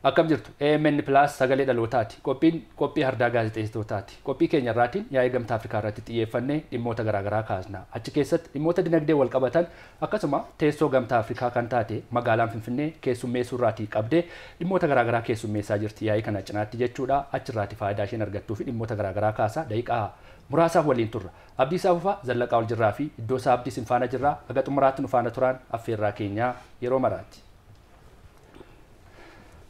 Akkam jirtu AMN Plus sagalee dhalootaati. Qophiin qophii hardaa gaazexeessitootaati. Qophii keenya irraatiin yaa'ii Gamtaa Afrikaa irratti xiyyeeffannee dhimmoota garaagaraa kaasna. Achi keessatti dhimmoota dinagdee wal qabatan akkasuma teessoo Gamtaa Afrikaa kan taate magaalaan Finfinnee keessummeessuu irraatii qabdee dhimmoota garaagaraa keessummeessaa jirti yaa'ii kana cinaatti jechuudha. Achirraati faayidaa isheen argattuu fi dhimmoota garaagaraa kaasa daqiiqaa muraasaaf waliin turra. Abdiisaa Fufaa, Zallaqaa ol jirraa fi iddoo isaa Abdii Sinfaana jirraa haga xumuraatti nu faana turaan affeerraa keenyaa yeroo maraati.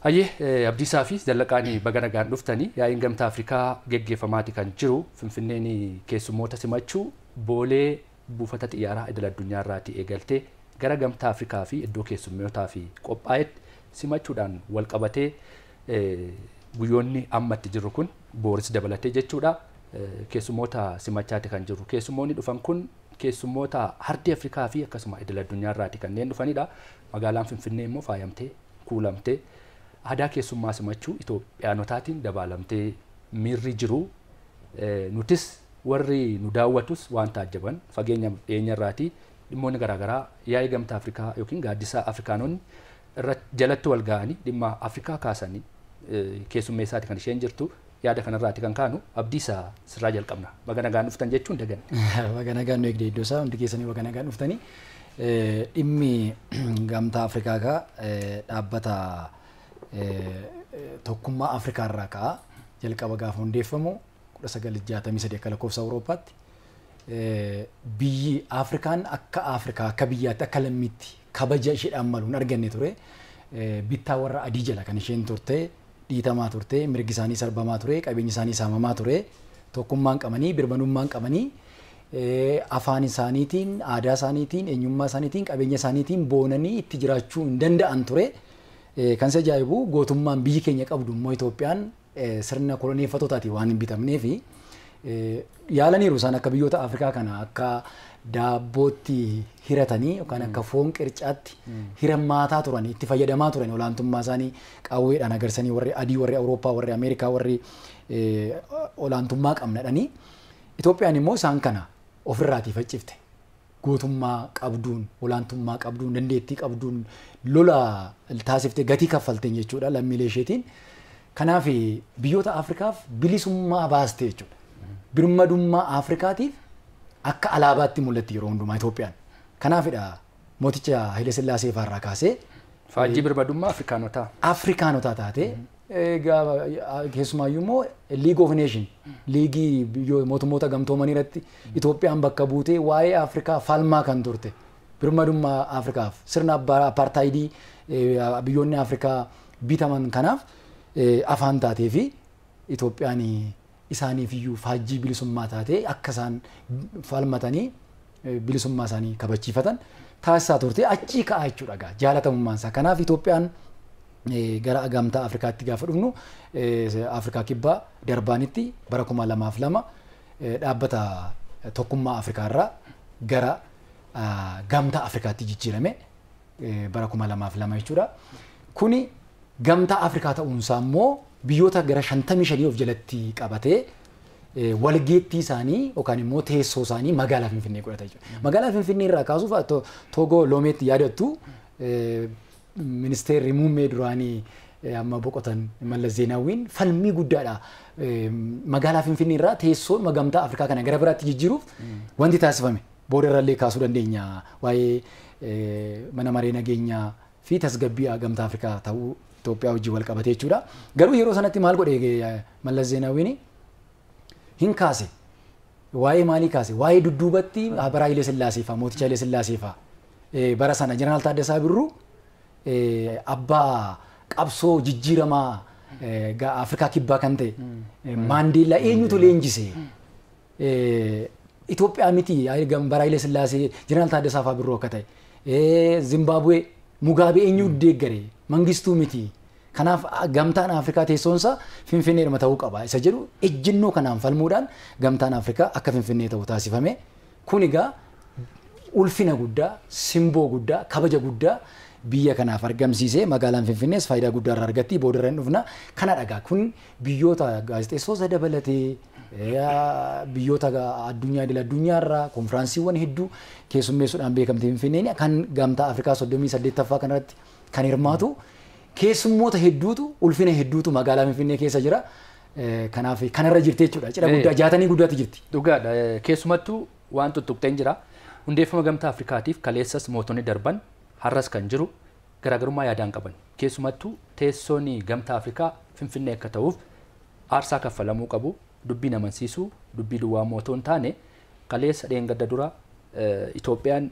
Hayyee, Abdiisaa fi Zallaqaan baga nagaan dhuftanii. Yaa'iin Gamtaa Afrikaa geggeeffamaati kan jiru. Finfinneen keessummoota simachuu Boolee buufata xiyyaaraa idil addunyaa irraatii eegaltee gara Gamtaa Afrikaa fi iddoo keessummootaa fi qophaa'etti simachuudhaan wal qabatee guyyoonni ammatti jirru kun booris dabalatee jechuudha. Keessummoota simachaati kan jiru. Keessummoonni dhufan kun keessummoota ardii Afrikaa fi akkasuma idil addunyaa irraati kanneen dhufanidha. Magaalaan Finfinnee immoo faayamtee kuulamtee aadaa keessummaa simachuu Itoophiyaanotaatiin dabaalamtee miirri jiru. Nutis warri nu daawwatus waan taajjaban fageenya dhiyeenya irraatii dhimmoonni garaagaraa yaa'ii Gamtaa Afrikaa yookiin gaaddisa Afrikaanonni irratti jalatti wal ga'anii dhimma Afrikaa kaasanii keessummeessaati kan isheen jirtu. Yaada kanarraati kan kaanu Abdiisaa sirraa jalqabna. Baga nagaan dhuftan jechuun daganne. Baga nagaan nu eegde iddoo isaa, hundi keessanii baga nagaan dhuftanii. Dhimmi Gamtaa Afrikaa kaa dhaabbata tokkummaa Afrikaa irraa ka'a. Jalqaba gaafa hundeeffamu 1963 akka lakkoofsa Awurooppaatti. Biyyi Afrikaan akka Afrikaa akka biyyaatti akka lammiitti kabaja isheedhaan malu hin arganne ture. Bittaa warra adii jala kan isheen turte, dhiitamaa turte, mirgi isaanii sarbamaa ture, qabeenyi isaanii saamamaa ture, tokkummaan qabanii, birmadummaan qabanii, afaan isaaniitiin, aadaa isaaniitiin, eenyummaa isaaniitiin, qabeenya isaaniitiin boonanii itti jiraachuu hin danda'an ture. Kan isa ajaa'ibu gootummaan biyyi keenya qabdu immoo Itoophiyaan sirna koloneeffattootaatiin waan hin bitamnee fi yaalaniiru isaan akka biyyoota Afrikaa kana akka daabbootti hiratanii yookaan akka foon qircaatti hirammaataa turan, itti fayyadamaa turan, olaantummaa isaanii qawweedhaan agarsanii warri adii, warri Awurooppaa, warri Ameerikaa, warri olaantummaa qabnadhanii. Itoophiyaan immoo isaan kana ofirraatii faccifte. Gootummaa qabduun, olaantummaa qabduun, dandeettii qabduun lola taasiftee gatii kaffalteen jechuudha lammiilee isheetiin. Kanaaf biyyoota Afrikaaf bilisummaa baaste jechuudha. Birmadummaa Afrikaatiif akka alaabaatti mul'atti yeroo hundumaa Itoophiyaan. Kanaafidha mooticha Haile Sillaasee faarraa kaasee Faajjii birmadummaa Afrikaanotaa. Afrikaanotaa taate, keessumaayyuu immoo League of Nation, liigii mootummoota gamtoomanii irratti Itoophiyaan bakka buutee waa'ee Afrikaa falmaa kan turte, birmadummaa Afrikaaf, sirna apartaayidii biyyoonni Afrikaa bitaman kanaaf afaan taatee fi Itoophiyaan isaaniif iyyuu faajjii bilisummaa taatee akka isaan falmatanii bilisummaa isaanii kabachiifatan taasisaa turte. Achii ka'aa jechuudha gaa jaalatamummaan isaa. Kanaaf Itoophiyaan gara Gamtaa Afrikaatti gaafa dhufnu, Afrikaa Kibbaa Darbaanitti bara 2002 dhaabbata tokkummaa Afrikaa irraa gara Gamtaa Afrikaatti jijjiirame bara 2002 jechuudha. Kuni Gamtaa Afrikaa ta'uunsaa immoo biyyoota gara 55 of jalatti qabatee walgeettii isaanii yookaan immoo teessoo isaanii magaalaa Finfinnee godhata jechuudha. Magaalaa Finfinnee irraa kaasuuf Toogoo Loomeetti yaadattu, ministeerri muummee duraanii amma boqotan Mallas Zeenaawwiin falmii guddaadha. Magaalaa Finfinnee irraa teessoo Gamtaa Afrikaa kana gara biraatti jijjiiruuf wanti taasifame booda irrallee kaasuu dandeenya waa'ee mana maree nageenyaa fi tasgabbii Gamtaa Afrikaa ta'uu Itoophiyaa wajjin wal qabate jechuudha. Garuu yeroo sanatti maal godhe Mallas Zeenaawwiin? Hin kaase. Waa'ee maalii kaase? Waa'ee dudduubatti bara Hayilee Sillaasee fa'a, mooticha Hayilee Sillaasee fa'a. Bara sana Jeneraal Taaddasaa Birruu abbaa qabsoo jijjiiramaa Afrikaa Kibbaa kan ta'e Maandeellaa eenyutu leenjise? Itoophiyaa miti bara Hayilee Sillaasee Jeneraal Taaddasaa fa'a Birruu akka ta'e. Zimbaabuwee Mugaabee eenyu deeggare? Mangistuu miti. Kanaaf Gamtaan Afrikaa teessoonsaa Finfinneedhuma ta'uu qaba. Isa jedhu ejjennoo kanaan falmuudhaan Gamtaan Afrikaa akka Finfinnee ta'u taasifame. Kun egaa ulfina guddaa, simboo guddaa, kabaja guddaa biyya kanaaf argamsiisee magaalaan Finfinnees faayidaa guddaa irraa argatti, booda irra hin dhufna. Kana dhagaa kun biyyoota gaazexeessota dabalatee biyyoota addunyaa idil addunyaa irraa konfiraansiiwwan hedduu keessummeessuudhaan beekamte Finfinneen kan Gamtaa Afrikaa 38ffaa kanarratti kan hirmaatu. Keessummoota hedduutu ulfina hedduutu magaalaa Finfinnee keessa jira. Kanaaf kanarra jirti jechuudha. Cidha guddaa jaatanii guddaatu jirti. Dhugaadha. Keessumattuu waan tuttuqteen jira. Hundeeffama gamtaa Afrikaatiif kaleessas mootonni darban har'as kan jiru garaagarummaa yaadaan qaban. Keessumattuu teessoon gamtaa Afrikaa Finfinnee akka ta'uuf aarsaa kaffalamuu qabu. Dubbii amansiisuu, dubbii duwwaa mootoo hin taane kaleessa dheengadda dura Itoophiyaan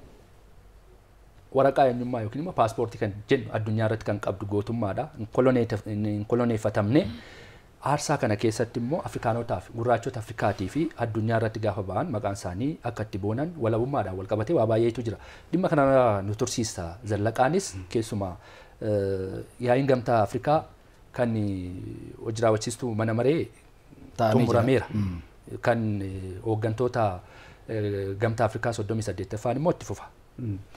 waraqaa eenyummaa yookiin immoo paaspoortii kan jennu addunyaa irratti kan qabdu gootummaadha. Hin koloneeffatamne. Aarsaa kana keessatti immoo Afrikaanotaaf gurraachota Afrikaatii fi addunyaa irratti gaafa ba'an maqaan isaanii akka itti boonan walabummaadhaan wal qabatee waa baay'eetu jira. Dhimma kana nu tursiisa Zallaqaanis keessumaa yaa'iin gamtaa Afrikaa kan hojii raawwachiistuu mana maree xumurameera. Kan hooggantoota gamtaa Afrikaa 38ffaan immoo itti fufa.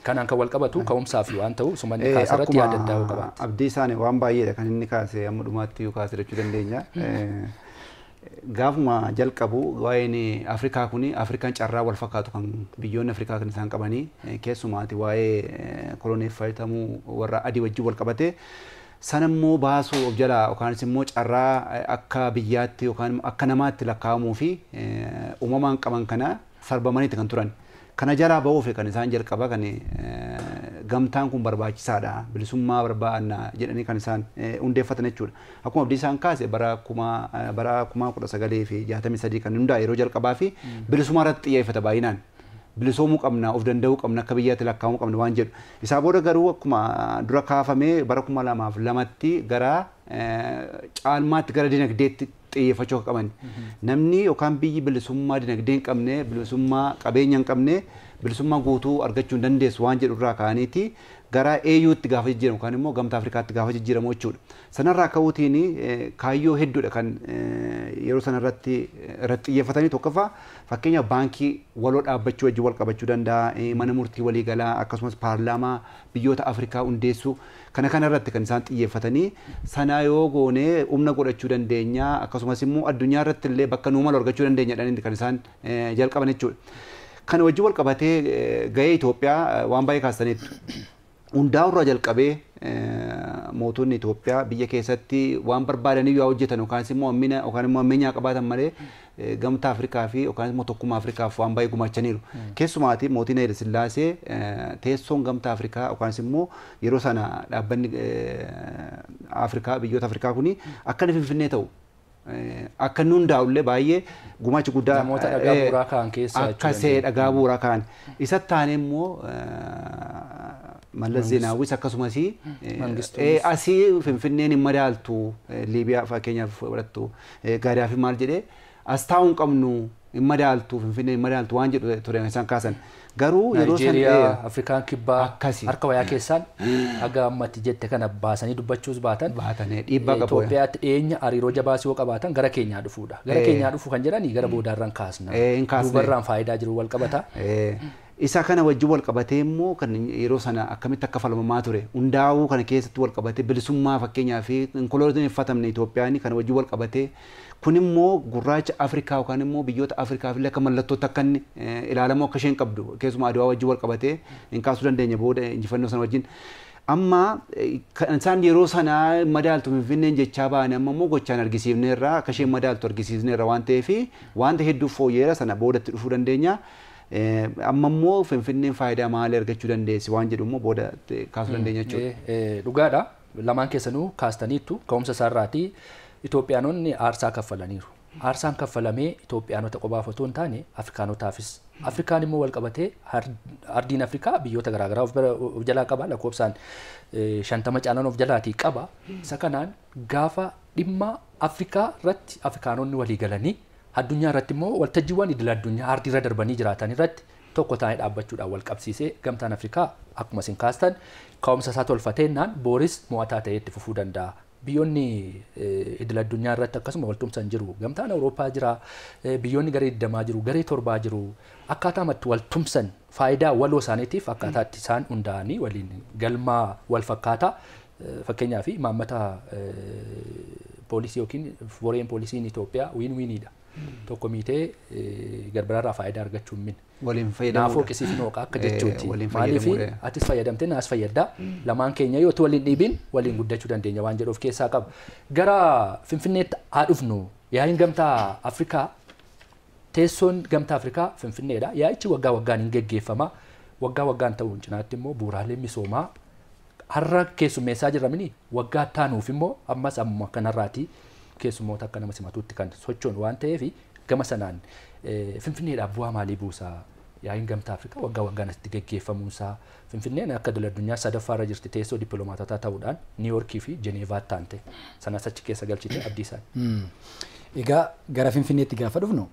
Kanaan kan wal qabatu ka'umsaa fi waan ta'u sumanni kaasarratti yaada addaa qabaata. Abdii isaanii waan baay'eedha kan inni kaase amma dhumaatti yoo kaase jechuu dandeenya. Gaafuma jalqabu waa'een Afrikaa kuni Afrikaan carraa wal fakkaatu kan biyyoonni Afrikaa kan isaan qabanii keessumaati waa'ee koloneeffatamuu warra adii wajjin wal qabate sanammoo baasuu of jalaa yookaan immoo carraa akka biyyaatti yookaan akka namaatti lakkaa'amuu fi uumamaan qaban kana sarbamaniiti kan turan. Kana jalaa ba'uuf kan isaan jalqaba kan gamtaan kun barbaachisaadha bilisummaa barbaanna jedhanii kan isaan hundeeffatan jechuudha. Akkuma abdii isaan kaase bara 1963 kan hundaa'e yeroo jalqabaa fi bilisummaa irratti xiyyeeffata baay'inaan. Bilisoomuu qabna, of danda'uu qabna, akka biyyaatti lakkaa'amuu qabna waan jedhu. Isaa booda garuu akkuma dura kaafamee bara 2002tti gara caalmaatti gara dinagdeetti xiyyeeffachuu akka qaban. Namni yookaan biyyi bilisummaa dinagdee hin qabne, bilisummaa qabeenya hin qabne, bilisummaa guutuu argachuu hin dandeessu waan jedhu irraa ka'aniiti gara AU'tti gaafa jijjiiramu yookaan immoo gamtaa Afrikaatti gaafa jijjiiramu jechuudha. Sanarraa ka'uutiin kaayyoo hedduudha kan yeroo sanarratti irratti xiyyeeffatanii tokkoffaa fakkeenyaaf baankii waloo dhaabbachuu wajjin wal qabachuu danda'a, mana murtii waliigalaa akkasumas paarlaamaa biyyoota Afrikaa hundeessuu kana kanarratti kan isaan xiyyeeffatanii sana yoo goone humna godhachuu dandeenya akkasumas immoo addunyaa irratti illee bakka nuu malu argachuu dandeenya jedhanii kan isaan jalqaban jechuudha. Kana wajjin wal qabatee gahee Itoophiyaa waan baay'ee kaasaniitu. Hundaa'urraa jalqabee mootonni Itoophiyaa biyya keessatti waan barbaadanii yoo hojjetan yookaan immoo hammina yookaan immoo hammeenyaa qabaatan malee gamtaa Afrikaa fi yookaan immoo tokkummaa Afrikaaf waan baay'ee gumaachaniiru. Keessumaati mootiin Haile Sillaasee teessoon gamtaa Afrikaa yookaan immoo yeroo sana dhaabbanni Afrikaa biyyoota Afrikaa kuni akka inni Finfinnee ta'u akka inni hundaa'ullee baay'ee gumaacha guddaa namoota dhagaa bu'uuraa ka'an keessaa akka see dhagaa bu'uuraa ka'an. Isa taane immoo Mallas Zeenaawwis akkasumas asii Finfinneen hin madaaltu Liibiyaa fakkeenyaaf fudhattu Gaadaafi maal jedhee as taa'uu hin qabnu hin madaaltu Finfinneen hin madaaltu waan jedhu ture isaan kaasan. Garuu yeroo san Naayijeeriyaa, Afrikaan kibbaa harka wayaa keessaan haga ammatti jette kana baasanii dubbachuus baatan dhiibbaa qabu. Itoophiyaatti dhiyeenya hariiroo jabaasii yoo qabaatan gara keenyaa dhufuudha. Gara keenyaa dhufu kan jedhanii gara boodaarraan kaasna. Duubarraan faayidaa jiru wal qabata. Isa kana wajjin wal qabatee immoo kan yeroo sana akkamitti akka falmamaa ture hundaa'uu kana keessatti wal qabatee bilisummaa fakkeenyaa fi hin koloneeffatamne Itoophiyaan kana wajjin wal qabatee kun immoo gurraacha Afrikaa yookaan immoo biyyoota Afrikaa fi akka mallattootti akka inni ilaalamu akka isheen qabdu keessumaa Adwaa wajjin wal qabatee hin kaasuu dandeenya booda injifannoo sana wajjin. Amma kan isaan yeroo sana madaaltu Finfinneen jechaa ba'an amma immoo gochaan argisiifneerra akka isheen madaaltu argisiifneerra waan ta'eef wanta hedduu fooyyeera sana boodatti dhufuu dandeenya. Amma immoo Finfinneen faayidaa maalii argachuu dandeessi waan jedhu immoo booda kaasuu dandeenya jechuudha. Dhugaadha. Lamaan keessanuu kaastaniittu ka'umsa isaarraatii Itoophiyaanonni aarsaa kaffalaniiru. Aarsaan kaffalamee Itoophiyaanota qofaaf otoo hin taane Afrikaanotaafis. Afrikaan immoo wal qabatee ardiin Afrikaa biyyoota garaagaraa of jalaa qaba lakkoofsaan 50 caalan of jalaatii qaba. Isa kanaan gaafa dhimma Afrikaa irratti Afrikaanonni walii galanii addunyaa irratti immoo waltajjiiwwan idil addunyaa ardii irra darbanii jiraatan irratti tokko taa'ee dhaabbachuudhaan wal qabsiisee gamtaan Afrikaa akkuma isin kaastan ka'umsa isaa tolfateennaan booris mo'ataa ta'ee itti fufuu danda'a. Biyyoonni idil addunyaa irratti akkasuma waltumsan jiru. Gamtaan Awurooppaa jira, biyyoonni garee 20 jiru, garee 7 jiru. Akkaataa ammatti waltumsan faayidaa waloo isaaniitiif akkaataa itti isaan hundaa'anii waliin galmaa wal fakkaataa fakkeenyaaf imaammata poolisii yookiin foreign poolisiin Itoophiyaa wiin wiiniidha. Tokko miitee garbaraarraa faayidaa argachuu hin minne. Waliin fayyadamuudha. Naafoo qisiif nooqa akka jechuuti. Waliin Maaliif fayyadamuudha. atis fayyadamte naas fayyaddaa lamaan keenya yoo waliin dhiibin waliin guddachuu dandeenya waan jedhu of keessaa qaba. Gara Finfinneetti haa dhufnu. Yaa'iin Gamtaa Afrikaa, teessoon Gamtaa Afrikaa Finfinneedha. Yaa'ichi waggaa waggaan hin geggeeffama. Waggaa waggaan ta'uun cinaatti immoo bu'uuraaleen misoomaa har'a keessummeessaa jirramini waggaa taanuuf immoo ammas ammuma kanarraati keessummoota akka nama simatuutti kan sochoon waan ta'eef gama sanaan Finfinneedhaaf bu'aa maalii buusaa? Yaa'iin Gamtaa Afrikaa waggaa waggaan asitti geggeeffamuunsaa Finfinneen akka idil addunyaa sadaffaarra jirti teessoo dippiloomaatotaa ta'uudhaan Niiyorkii fi Jeneevaatti taante sanas achi keessa galchite Abdiisaan. Egaa gara Finfinneetti gaafa dhufnu,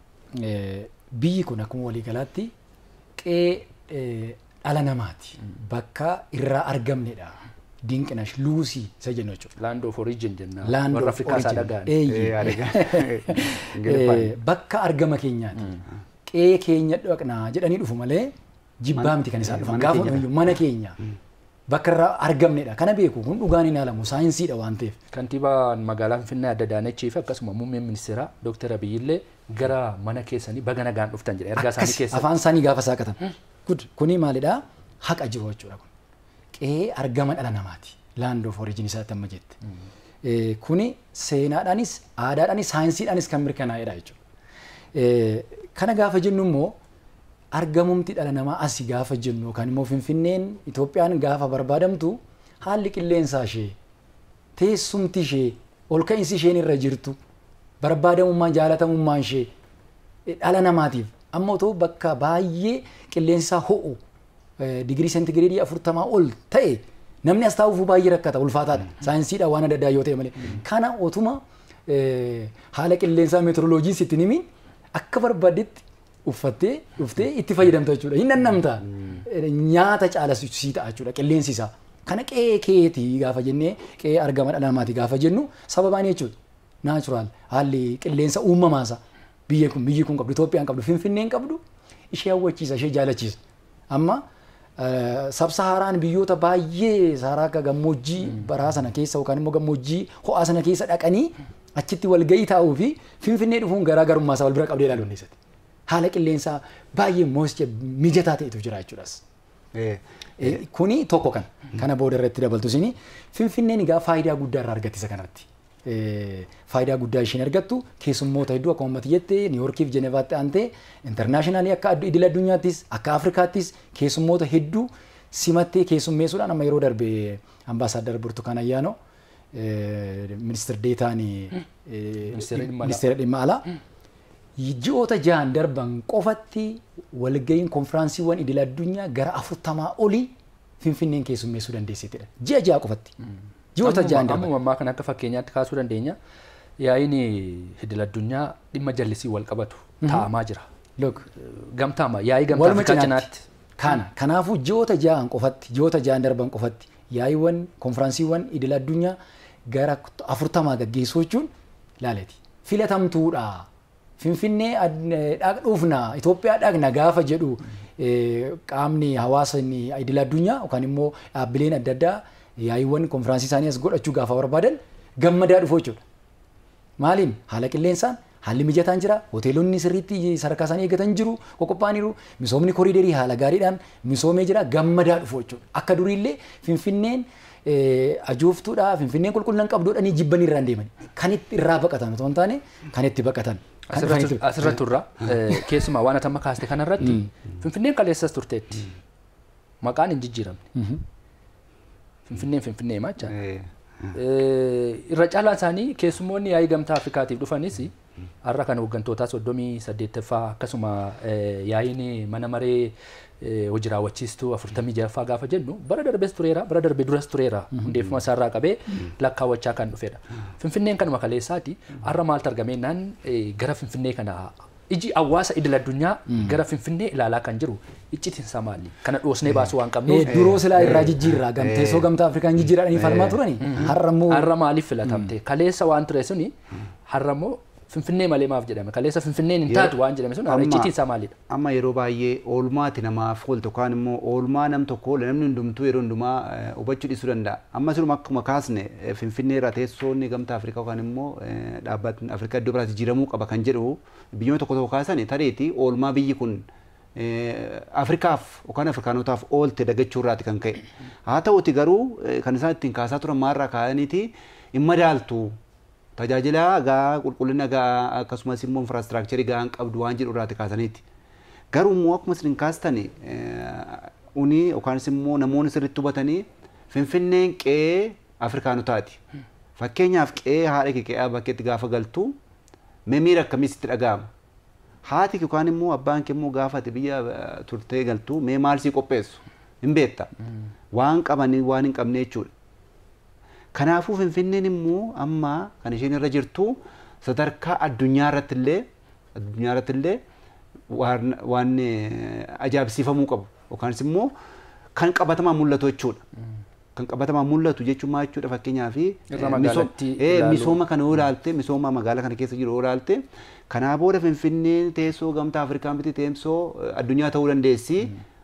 biyyi kun akkuma waliigalaatti qe'ee dhala namaati. Bakka irraa argamnedha. Dinqinash Luusii isa jennu jechuudha. Land of origin jenna. Land Warra of Afrikaa isaa origin. dhaga'an. Eeyyee. Bakka argama keenyaati. Qe'ee keenya dhaqnaa jedhanii dhufu malee jibbaa miti kan isaan dhufan. Mana Gaafa keenya. dhufu mana keenya. Bakka irraa argamnedha. Kana beeku kun dhugaan hin haalamu saayinsiidha waan ta'eef. Kantiibaan magaalaa Finfinnee Adda Adaanechii fi akkasuma muummeen ministeeraa Dooktar Abiyyi illee gara mana keessanii baga nagaan dhuftan jedha. Ergaa isaanii Akkas keessa. afaan isaanii gaafa saaqatan. Good. Kuni maalidhaa? Haqa jiru jechuudha kun. Qe'ee argama dhala namaati. Land of origin isaatti amma jette. Kuni seenaadhaanis, aadaadhaanis, saayinsiidhaanis kan mirkanaa'edha jechuudha. Kana gaafa jennu immoo argamumti dhala namaa asii gaafa jennu yookaan immoo Finfinneen Itoophiyaan gaafa barbaadamtu haalli qilleensaa ishee, teessumti ishee, ol ka'iinsi isheen irra jirtu, barbaadamummaan jaalatamummaan ishee dhala namaatiif amma otoo bakka baay'ee qilleensi isaa ho'u digirii seentigireedii 40 ol ta'e namni as taa'uufuu baay'ee rakkata, ulfaataadha. Saayinsiidhaan waan adda addaa yoo ta'e malee. Kana otuma haala qilleensaa meteoroloojiin sitti himiin akka barbaaddetti uffattee dhuftee itti fayyadamta jechuudha. Hin dhandhamta. Nyaata caala sii ta'a jechuudha qilleensi isaa. Kana qe'ee keetii gaafa jennee qe'ee argama dhala namaati gaafa jennu sababaan jechuudha. Natural haalli qilleensa uumamaasa biyyi kun qabdu, Itoophiyaan qabdu, Finfinneen qabdu ishee hawwachiisa, ishee jaalachiisa. Amma sabsaharaan biyyoota baay'ee Saharaa akka gammoojjii baraa sana keessa yookaan immoo gammoojjii ho'aa sana keessa dhaqanii achitti walgahii taa'uu fi Finfinnee dhufuun garaagarummaa isaa wal bira qabdee ilaaluun keessatti. Haala qilleensaa baay'ee moisture mijataa ta'etu jira jechuudhaas. Kuni tokko kan kana booda irratti dabaltu isin Finfinneen egaa faayidaa guddaa irraa argatti isa kanarratti. Faayidaa guddaa isheen argattu keessummoota hedduu akkuma ummati jette Niiyorkiif Jenevaatti aantee internationally akka idil addunyaattis akka Afrikaattis keessummoota hedduu simattee keessummeessuudhaan amma yeroo darbe Ambaasaadar Burtukaan Ayyaanoo, ministir deetaan Ministeera dhimma alaa. Ministeera dhimma alaa, ji'oota 6 darban qofatti walga'iin konfiraansiiwwan idil addunyaa gara 40 olii Finfinneen keessummeessuu dandeesseetidha. Ji'a 6 qofatti. Ji'oota 6 darban. Ammuma ammaa kana akka fakkeenyaatti kaasuu dandeenya. Yaa'iin idil addunyaa dhimma jallisii wal qabatu taa'amaa jira. Look, Gamtaama yaa'ii Gamtaa waluma Afrikaa cinaatti. cinaatti. Kana kanaafuu ji'oota 6 qofatti, ji'oota 6 darban qofatti yaa'iiwwan konfiraansiiwwan idil addunyaa gara 40 gaggeessuu jechuun laaleeti. Filatamtuudha. Finfinnee dhufna, Itoophiyaa dhaqna gaafa jedhu qaamni hawaasni idil addunyaa yookaan immoo dhaabbileen adda addaa yaa'iiwwan konfiraansii isaanii as godhachuu gaafa barbaadan gammadaa dhufu jechuudha. Maaliin haala qilleensaan haalli mijataan jira, hoteelonni sirriitti sadarkaa isaanii eeggatan jiru, qophaa'aniiru, misoomni koriiderii haala gaariidhaan misoomee jira, gammadaa dhufu jechuudha. Akka duriillee Finfinneen ajooftuudha, Finfinneen qulqullina hin qabduudhaan jibbanii irraa hin deeman. Kan itti irraa baqatan otoo hin taane kan itti baqatan. Kan Asirratti turra keessumaa waan ati amma kaaste kanarratti Finfinneen kaleessas turteetti. Maqaan hin jijjiiramne. Finfinneen Finfinnee machaa. Irra caalaan isaanii keessummoonni yaa'ii Gamtaa Afrikaatiif dhufanis har'a kan hooggantootaa 38ffaa akkasuma yaa'iin mana maree hojii raawwachiistuu 46ffaa gaafa jennu bara darbees tureera, bara darbe duras tureera, hundeeffama isaarraa qabee lakkaawwachaa kan dhufedha. Finfinneen kanuma kaleessaati. Har'a maaltu argameennaan gara Finfinnee kana iji hawaasa idil addunyaa gara Finfinnee ilaalaa kan jiru iccitiin isaa maali? Kana dhoosnee baasuu waan qabnuuf. Duroo silaa irraa jijjiirraa teessoo Gamtaa Afrikaan jijjiirraadhanii falmaa turani. Har'a immoo Har'a maaliif filatamte? Kaleessa waan ture suni har'a immoo Finfinnee malee maaf jedhame? Kaleessa Finfinneen hin taatu waan jedhame sun har'a iccitiin isaa maalidha? Amma yeroo baay'ee oolmaati namaaf ooltu yookaan immoo oolmaa nam tokko oole namni hundumtuu yeroo hundumaa hubachuu dhiisuu danda'a. Amma siluma akkuma kaasne Finfinnee irraa teessoonni Gamtaa Afrikaa yookaan immoo dhaabbatni Afrikaa iddoo biraatti jijjiiramuu qaba kan jedhu biyyoota tokko tokko kaasan tareeti oolmaa biyyi kun Afrikaaf yookaan Afrikaanotaaf oolte dagachuu irraati kan ka'e. Haa ta'uti garuu kan isaan ittiin kaasaa turan maalirraa kaa'aniiti hin madaaltu. Tajaajila gahaa, qulqullina gahaa, akkasumas immoo infraastiraakcharii gahaa hin qabdu waan jedhu irraati kaasaniiti. Garuu immoo akkuma isin kaastan uni yookaanis immoo namoonni sirriitti hubatanii Finfinneen qe'ee Afrikaanotaati. Fakkeenyaaf qe'ee haadha kee qe'ee abbaa keetti gaafa galtu mee miira akkamii sitti dhaga'ama? Haati yookaan immoo abbaan kee immoo gaafa ati biyya turtee galtu mee maal sii qopheessu? Hin beekta. Waan qabanii waan hin qabne jechuudha. Kanaafuu Finfinneen immoo amma kan isheen irra jirtu sadarkaa addunyaa irratti illee waan ajaa'ibsiifamuu qabu yookaanis immoo kan qabatamaan mul'atu jechuudha. Kan qabatamaan mul'atu jechuun maal jechuudha? Fakkeenyaaf misooma kana yoo ilaalte, misooma magaalaa kana keessa jiru yoo ilaalte, kanaa booda Finfinneen teessoo gamtaa Afrikaa miti teessoo addunyaa ta'uu dandeessi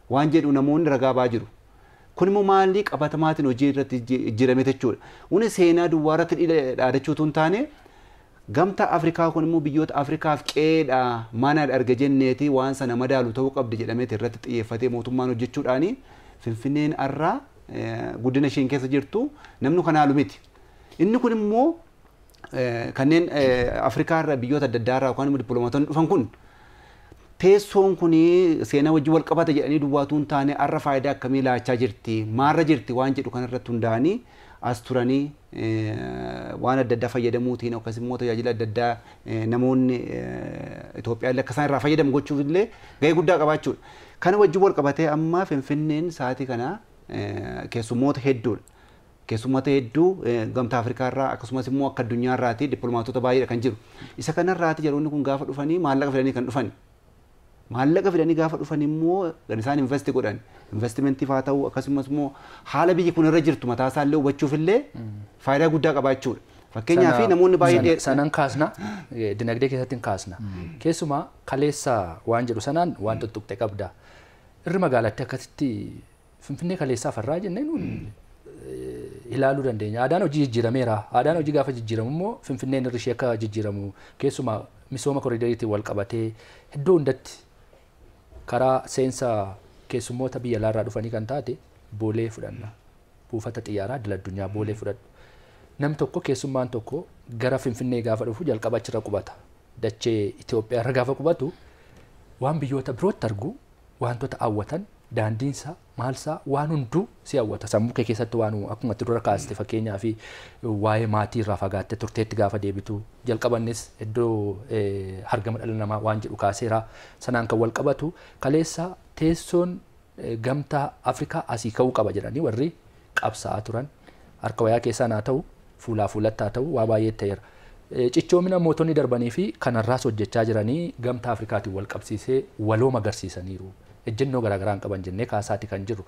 waan jedhu namoonni ragaa ba'aa jiru. Kun immoo maalii qabatamaatiin hojii irratti jijjiirame jechuudha. Kuni seenaa duwwaa irratti dhaadachuu otoo hin taane gamtaa Afrikaa kun immoo biyyoota Afrikaaf qe'eedha manaadha erga jenneeti waan sana madaalu ta'uu qabdi jedhameeti irratti xiyyeeffatee mootummaan hojjechuudhaani Finfinneen har'aa guddina isheen keessa jirtu namni kan haalu miti. Inni kun immoo kanneen Afrikaa irraa biyyoota adda addaa irraa yookaan immoo dippiloomaatonni dhufan kun teessoon kun seenaa wajjin wal qabata jedhanii duwwaatu hin taane har'a faayidaa akkamii laachaa jirti, maalirra jirti waan jedhu kanarratti hundaa'anii as turanii waan adda addaa fayyadamuutiin akkasumas immoo tajaajila adda addaa namoonni Itoophiyaa illee akka isaan irraa fayyadamu gochuuf illee gahee guddaa qabaachuudha. Kana wajjin wal qabatee amma Finfinneen sa'aatii kana keessummoota hedduudha. Keessummoota hedduu gamtaa Afrikaa irraa akkasumas immoo akka addunyaa irraati dippiloomaatota baay'eedha kan jiru. Isa kanarraati yeroonni kun gaafa dhufanii maallaqa fidanii kan dhufani. Maallaqa fidanii gaafa dhufan immoo kan isaan investi godhan investimentiif haa ta'u akkasumas immoo haala biyyi kun irra jirtu mataa isaa illee hubachuuf illee faayidaa guddaa qabaachuudha. Fakkeenyaaf namoonni baay'een sanan kaasna dinagdee keessatti hin kaasna. Keessumaa kaleessa waan jedhu sanaan waan tuttuqxe qabda. Irri magaalatti akkasitti Finfinnee kaleessaa farraa jennee nuun ilaaluu dandeenya. Aadaan hojii jijjiirameera. Aadaan hojii gaafa jijjiiramu immoo Finfinneen irri ishee akka jijjiiramu keessumaa misooma koriidariitiin wal qabatee iddoo hundatti karaa seensa keessummoota biyya alaarraa dhufanii kan taate Boolee fudhanna. Buufata xiyyaaraa idil addunyaa Boolee fudhadhu. Nam tokko keessummaan tokko gara Finfinnee gaafa dhufu jalqaba achirra qubata. Dachee Itoophiyaa irra gaafa qubatu waan biyyoota birootti argu wantoota hawwatan daandiinsaa maalsaa waan hunduu si hawwata. Sammuu kee keessatti waan akkuma itti dura kaaste fakkeenyaa fi waa'ee maatii irraa fagaattee turteetti gaafa deebitu jalqabannis iddoo hargama dhala namaa waan jedhu kaaseera. Sanaan kan wal qabatu kaleessa teessoon gamtaa Afrikaa asii ka'uu qaba jedhanii warri qabsaa'aa turan harka wayaa keessaan haa ta'u fuulaa fuulatti haa ta'u waa baay'ee ta'eera. Cichoomina mootonni darbanii fi kanarraas hojjechaa jiranii gamtaa Afrikaatiin wal qabsiisee walooma agarsiisaniiru. Ejjennoo garaagaraa hin qaban jennee kaasaati kan jiru.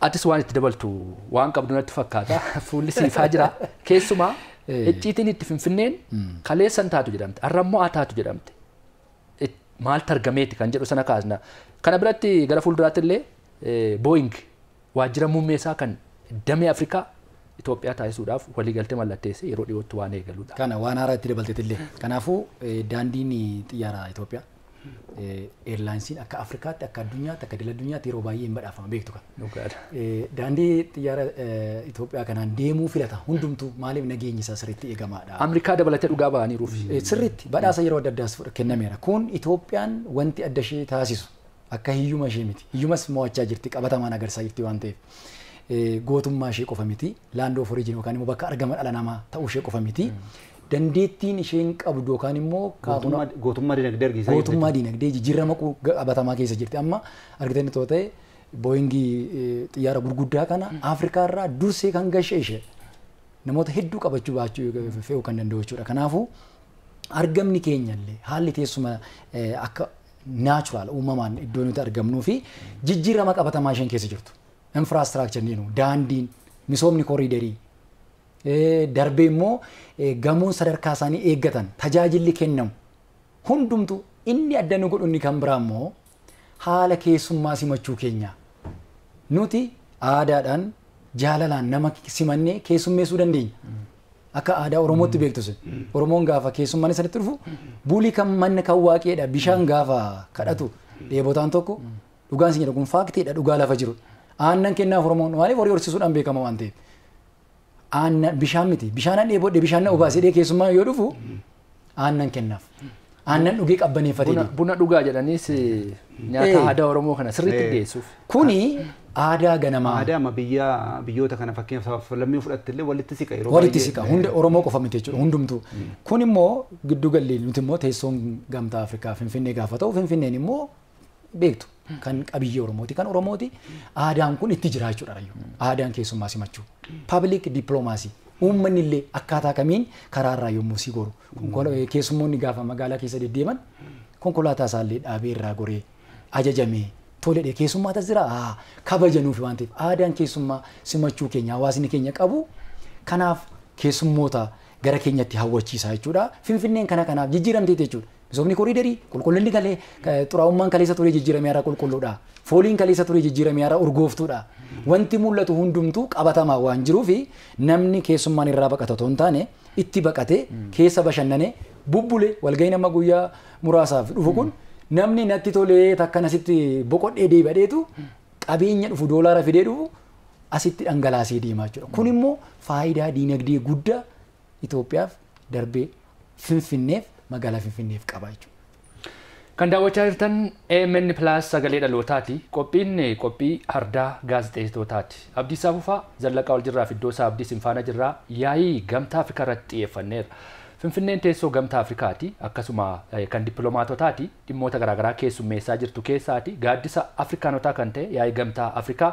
Atis waan itti dabaltu waan qabdu natti fakkaata. Fuulli siifaa jira. Keessumaa icciitiin itti Finfinneen kaleessa hin taatu jedhamte. Har'a immoo haa taatu jedhamte. Maal targameeti kan jedhu sana kaasna. Kana biratti gara fuulduraatti illee Boeing waajjira muummee isaa kan damee Afrikaa Itoophiyaa taasisuudhaaf waliigaltee mallatteessee yeroo dhiyootti waan eegaludha. Kana waan haaraa itti dabalteet illee. Kanaafuu daandiin xiyyaara Itoophiyaa eerlaayinsiin akka Afrikaatti, akka addunyaatti, akka idil addunyaatti yeroo baay'ee hin badhaafama beektu kan. Daandii xiyyaara Itoophiyaa kanaan deemuu filata hundumtuu maaliif nageenyi isaa sirriitti eegamaadha. Ameerikaa dabalatee dhugaa ba'aniiruuf. Sirriitti badhaasa yeroo adda addaas kennameera. Kun Itoophiyaan wanti adda ishee taasisu akka hiyyuma ishee miti. Hiyyumas mo'achaa jirti qabatamaan agarsiisaa jirti waan ta'eef. Gootummaa ishee qofa miti. Land of origin yookaan immoo bakka argama dhala namaa ta'uu ishee qofa miti. Dandeettiin isheen qabdu yookaan immoo gootummaa dinagdee argisiisaa jirti. Gootummaa dinagdee jijjiirama qabatamaa keessa jirti. Amma argitanii too ta'e Booyingii xiyyaara gurguddaa kana Afrikaa irraa dursee kan gashee ishee namoota hedduu qabachuu baachuu fe'uu kan danda'u jechuudha. Kanaafuu argamni keenya illee haalli teessuma akka naachuraal uumamaan iddoo nuti argamnuu fi jijjiirama qabatamaa isheen keessa jirtu. Infraastiraakchar jennu daandiin misoomni koriidarii darbee immoo gamoon sadarkaa isaanii eeggatan tajaajilli kennamu hundumtu inni adda nu godhu inni kan biraa immoo haala keessummaa simachuu keenya. Nuti aadaadhaan jaalalaan nama simannee keessummeessuu dandeenya. Akka aadaa Oromootti beektu sun. Oromoon gaafa keessummaan isanitti dhufu bulii kan manni kan waaqeedha bishaan gaafa kadhatu dheebotaan tokko dhugaan sin jedhu kun faaktiidha dhugaa lafa jiru. Aannan kennaaf Oromoon maaliif horii horsiisuudhaan beekama waan ta'eef. Aannan bishaan miti bishaan dheebodhe bishaan na obaasee keessummaan yoo dhufu aannan kennaaf. Aannan dhugee qabbaneeffatee deema. Buna dhugaa jedhaniis nyaata aadaa Oromoo kana sirriitti dhiyeessuuf. Kuni aadaa ganamaa. Aadaa amma biyyoota kana fakkeenyaaf lammii fudhatte illee walitti siqa yeroo Walitti siqa hunda Oromoo qofa miti jechuudha hundumtuu. Kun immoo giddu galli nuti immoo teessoon gamtaa Afrikaa Finfinnee gaafa ta'u Finfinneen immoo beektu kan qabiyyee Oromooti kan Oromooti aadaan kun itti jira jechuudha rayyuu. Aadaan keessummaa simachuu. Public diplomacy. Uummanni illee akkaataa kamiin karaarraa yommuu si goru. Keessummoonni gaafa magaalaa keessa deddeeman konkolaataa isaallee dhaabee irraa goree ajajamee toledhe keessummaa tas jira kabajanuuf waan ta'eef aadaan keessummaa simachuu keenya hawaasni keenya qabu kanaaf keessummoota gara keenyatti hawwachiisa jechuudha. Finfinneen kana kanaaf jijjiiramteeti jechuudha. Misoomni koriidarii qulqullinni kalee xuraa'ummaan kaleessa turee jijjiiramee haaraa qulqulluudha. Fooliin kaleessa turee jijjiiramee haaraa urgooftuudha. Wanti mul'atu hundumtuu qabatamaa waan jiruufi namni keessummaan irraa baqata otoo hin taane itti baqatee keessa bashannanee bubbule walgahii nama guyyaa muraasaaf dhufu kun namni natti tolee takkan asitti boqodhee deebi'adeetu qabeenya dhufu doolaara fidee dhufu asitti dhangalaasee deemaa jechuudha. Kun immoo faayidaa diinagdee guddaa Itoophiyaaf darbee Finfinneef magaalaa Finfinneef qaba jechuudha. Kan daawwachaa jirtan AMN Plus sagalee dhalootaati. Qophiin qophii ardaa gaazexeessitootaati. Abdiisaa Fufaa, Zallaqaa Oljirraa fi Iddoosaa Abdii Sinfaana jirraa yaa'ii gamtaa Afrikaa irratti xiyyeeffanneerra. Finfinneen teessoo gamtaa Afrikaati. Akkasuma kan dippiloomaatotaati. Dhimmoota garaagaraa keessummeessaa jirtu keessaati. Gaaddisa Afrikaanotaa kan ta'e yaa'ii gamtaa Afrikaa.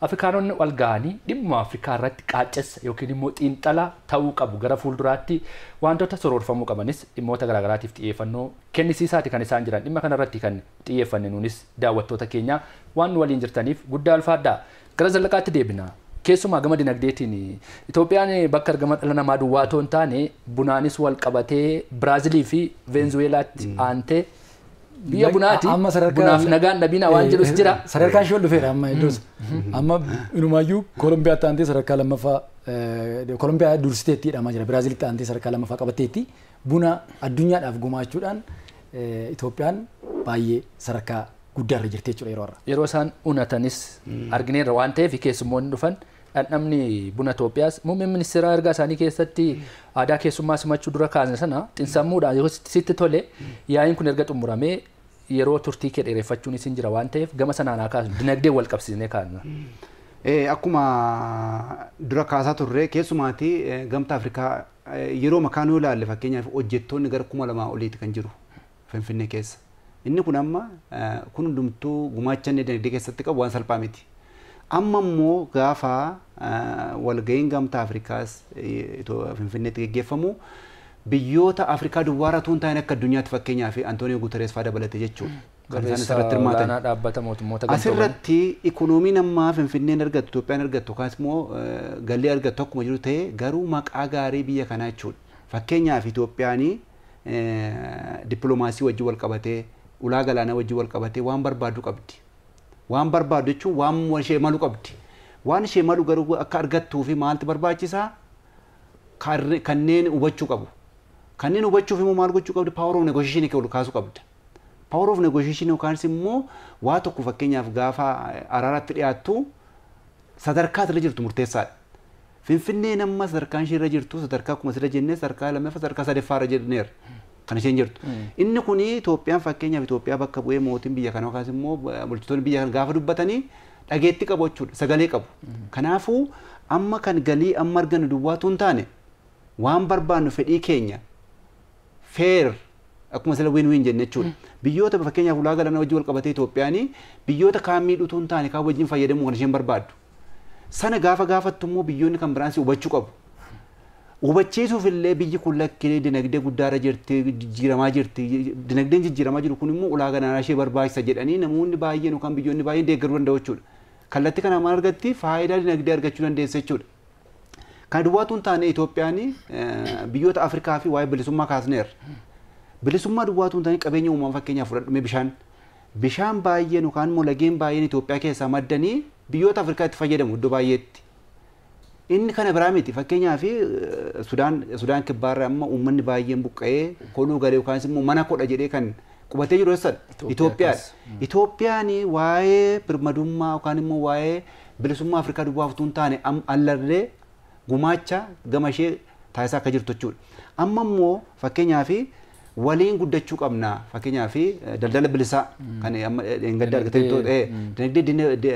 Afrikaanonni wal ga'anii dhimma Afrikaa irratti qaaccessa yookiin immoo xiinxala ta'uu qabu gara fuulduraatti wantoota soroorfamuu qabanis dhimmoota garaagaraatiif xiyyeeffannoo kennisiisaati kan isaan jiran. Dhimma kanarratti kan xiyyeeffanne nuunis daawwattoota keenya waan nu waliin jirtaniif guddaa ulfaadhaa. Gara Zallaqaatti deebina. Keessumaa gama dinagdeetiin Itoophiyaan bakka argama dhala namaa duwwaa otoo hin taane bunaanis wal qabatee Biraazilii fi Veenzuweelaatti aantee biyya bunaati. Bunaaf nagaan dhabina waan jedhus jira. Sadarkaan ishee ol dhufeera amma iddoos. Amma inumaayyuu Koolombiyaatti aantee sadarkaa lammaffaa Koolombiyaa dursiteetti jedhamaa jira. Biraazilitti aantee sadarkaa lammaffaa qabatteetti buna addunyaadhaaf gumaachuudhaan Itoophiyaan baay'ee sadarkaa guddaarra jirti jechuudha yeroo har'a. Yeroo isaan unatanis argineerra waan ta'eef keessummoonni dhufan dhandhamni buna Itoophiyaas muummeen ministeeraa ergaa isaanii keessatti aadaa keessummaa simachuu dura kaasne sana xinsammuudhaan yoo sitti tole yaa'iin kun erga xumuramee yeroo turtii kee dheereffachuun isin jira waan ta'eef gama sanaan haa kaasnu dinagdee wal qabsiisnee kaasna. Akkuma dura kaasaa turre keessumaati gamtaa Afrikaa yeroo makaan yoo ilaalle fakkeenyaaf hojjettoonni gara 2000 oliiti kan jiru Finfinnee keessa. Inni kun amma kun hundumtuu gumaacha inni dinagdee keessatti qabu waan salphaa miti. Amma immoo gaafa walga'iin gamtaa Afrikaas Finfinneetti geggeeffamu biyyoota Afrikaa duwwaarra tuun taa'an akka addunyaatti fakkeenyaaf Antooniyoo Guuterees fa'aa dabalate jechuudha. Kan isaan asirratti hirmaatan. Dhaabbata mootummoota gamtoomanii. Asirratti ikoonomiin ammaa Finfinneen argattu Itoophiyaan argattu yookaas immoo galii argattu akkuma jiru ta'e garuu maqaa gaarii biyya kanaa jechuudha. Fakkeenyaaf Itoophiyaan dippiloomaasii wajjin wal qabatee ulaa galaanaa wajjin wal qabatee waan barbaaddu qabdi. Waan barbaaddu jechuun waan ishee malu qabdi. Waan ishee malu garuu akka argattuu fi maaltu barbaachisaa kanneen hubachuu qabu. Kanneen hubachuuf immoo maal gochuu qabdi? Power of negotiation kee ol kaasuu qabda. Power of negotiation yookaan immoo waa tokko fakkeenyaaf gaafa araaratti dhiyaattu sadarkaa irra jirtu murteessaadha. Finfinneen amma sadarkaan ishee irra jirtu sadarkaa akkuma sirra jennee sadarkaa lammaffaa sadarkaa sadaffaa irra jenneerra. Kan isheen jirtu. Inni kun Itoophiyaan fakkeenyaaf Itoophiyaa bakka bu'ee mootiin biyya kanaa yookaas immoo bulchitoonni biyya kana gaafa dubbatanii dhageetti qabu jechuudha. Sagalee qabu. Kanaafuu amma kan galii amma argannu duwwaatu hin taane waan barbaannu fedhii keenya fair akkuma sila win win jenne jechuudha. Biyyoota fakkeenyaaf ulaa galaanaa wajjin wal qabatee Itoophiyaan biyyoota kaan miidhuutu hin taane kaan wajjin fayyadamuu kan isheen barbaaddu. Sana gaafa gaafattu immoo biyyoonni kan biraan si hubachuu qabu. Hubachiisuuf illee biyyi kun lakkee dinagdee guddaarra jirti jijjiiramaa jirti dinagdeen jijjiiramaa jiru kun immoo ulaa galaanaa ishee barbaachisa jedhanii namoonni baay'een yookaan biyyoonni baay'een deeggaruu danda'u jechuudha. Kallattii kana maal argatti faayidaa dinagdee argachuu dandeessa jechuudha. Kana duwwaatu hin taane Itoophiyaan biyyoota Afrikaa fi waa'ee bilisummaa kaasneerra. Bilisummaa duwwaatu hin taane qabeenya uumamaa fakkeenyaaf fudhadhume bishaan. Bishaan baay'een yookaan immoo lageen baay'een Itoophiyaa keessaa maddanii biyyoota Afrikaa itti fayyadamu iddoo baay'eetti. Inni kana biraa miti. Fakkeenyaaf Sudaan kibbaarraa amma uummanni baay'een buqqa'ee koluu galee yookaan immoo mana kodha jedhee kan qubatee jiru eessadha? Itoophiyaadha. Itoophiyaan waa'ee birmadummaa yookaan immoo waa'ee bilisummaa Afrikaa duwwaaf utuu hin taane allarree gumaacha gama ishee taasisaa akka jirtu jechuudha. Amma immoo fakkeenyaaf waliin guddachuu qabna. Fakkeenyaaf daldala bilisaa kan amma gadda argatanii dinagdee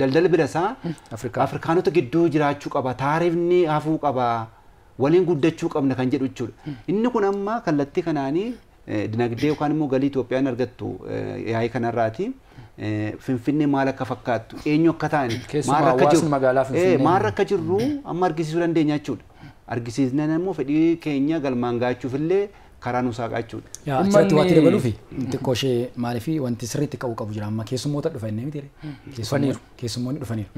daldala bilisaa Afrikaanota gidduu jiraachuu qaba. Taarifni hafuu qaba. Waliin guddachuu qabna kan jedhu jechuudha. Inni kun amma kallattii kanaanii dinagdee yookaan immoo galii Itoophiyaan argattu yaa'ii kanarraati. Finfinnee maal akka fakkaattu, eenyu akka ta'an, maal akka jirru amma argisiisuu dandeenya jechuudha. Argisiisnaan immoo fedhii keenya galmaan gaachuuf illee karaa nu saaqaa jechuudha. Achirratti waanti dabaluufi xiqqoo ishee maaliif wanti sirriitti qabu qabu jira amma keessummoota dhufa inni miti keessummoonni dhufaniiru.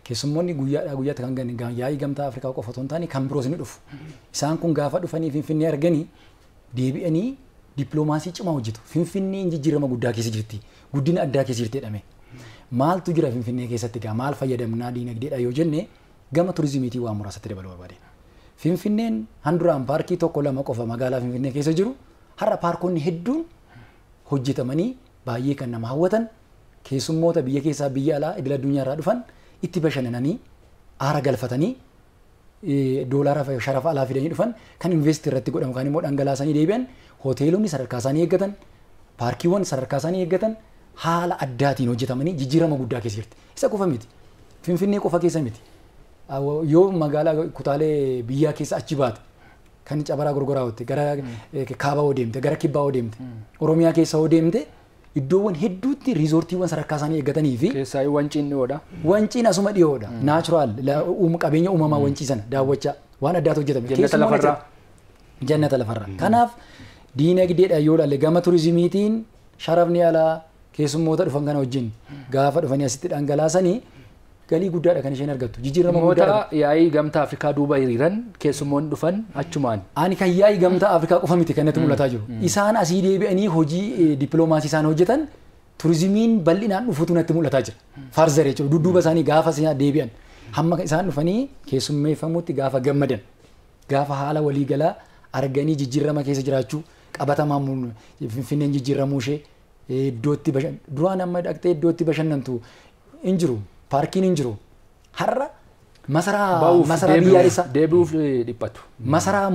Keessummoonni guyyaadhaa guyyaatti kan yaa'ii gamtaa Afrikaa qofa otoo hin taane kan biroos ni dhufu. Isaan kun gaafa dhufanii Finfinnee arganii deebi'anii dippiloomaasii cimaa hojjetu. Finfinneen jijjiirama guddaa keessa jirti. Guddina addaa keessa jirti jedhame. Maaltu jira Finfinnee keessatti gaa maal fayyadamnaa diinagdeedha yoo jenne gama turizimiitii waan muraasatti dabaluu barbaade. Finfinneen handuraan paarkii 1-2 qofa magaalaa Finfinnee keessa jiru har'a paarkonni hedduun hojjetamanii baay'ee kan nama hawwatan keessummoota biyya keessaa biyya alaa idil addunyaa irraa dhufan itti bashannananii aara galfatanii doolaara sharafa alaa fidanii dhufan kan invest irratti godhamu kan immoo dhangalaasanii deebi'an hoteelonni sadarkaa isaanii eeggatan paarkiiwwan sadarkaa isaanii eeggatan haala addaatiin hojjetamanii jijjiirama guddaa keessa jirti. Isa qofa miti. Finfinnee qofa keessa miti. Yoo magaalaa kutaalee biyyaa keessa achi baate kan Cabaraa Gorgoraa hootte gara Kaabaa hoo deemte gara Kibbaa hoo deemte Oromiyaa keessa hoo deemte iddoowwan hedduutti riizoortiiwwan sadarkaa isaanii eeggatanii fi keessaa wanciin dhiyoodha. Wanciin asuma dhiyoodha. Naachuraal qabeenya uumamaa wancii sana daawwachaa waan addaatu hojjetame. Jannata lafarraa. Jannata lafarraa. Kanaaf diinagdeedha yoo ilaalle gama turizimiitiin sharafni alaa keessummoota dhufan kana wajjin gaafa dhufanii asitti dhangalaasanii galii guddaadha kan isheen argattu. Jijjiirama guddaadha. Yaa'ii gamtaa Afrikaa duuba hiriiran keessummoonni dhufan achumaan. Ani kan yaa'ii gamtaa Afrikaa qofa miti kan natti mul'ataa jiru. Isaan asii deebi'anii hojii dippiloomaasii isaan hojjetan turizimiin bal'inaan dhufutu natti mul'ataa jira. Farzar jechuudha. Dudduuba isaanii gaafa isaan deebi'an hamma isaan dhufanii keessummeeffamutti gaafa gammadan gaafa haala waliigalaa arganii jijjiirama keessa jiraachuu qabatamaa Finfinneen jijjiiramuu ishee iddootti duraan amma dhaqxee iddootti bashannantu hin jiru. Paarkiin hin jiru. Har'a masaraa biyyaalessaa deebi'uuf dhiphatu. Masaraa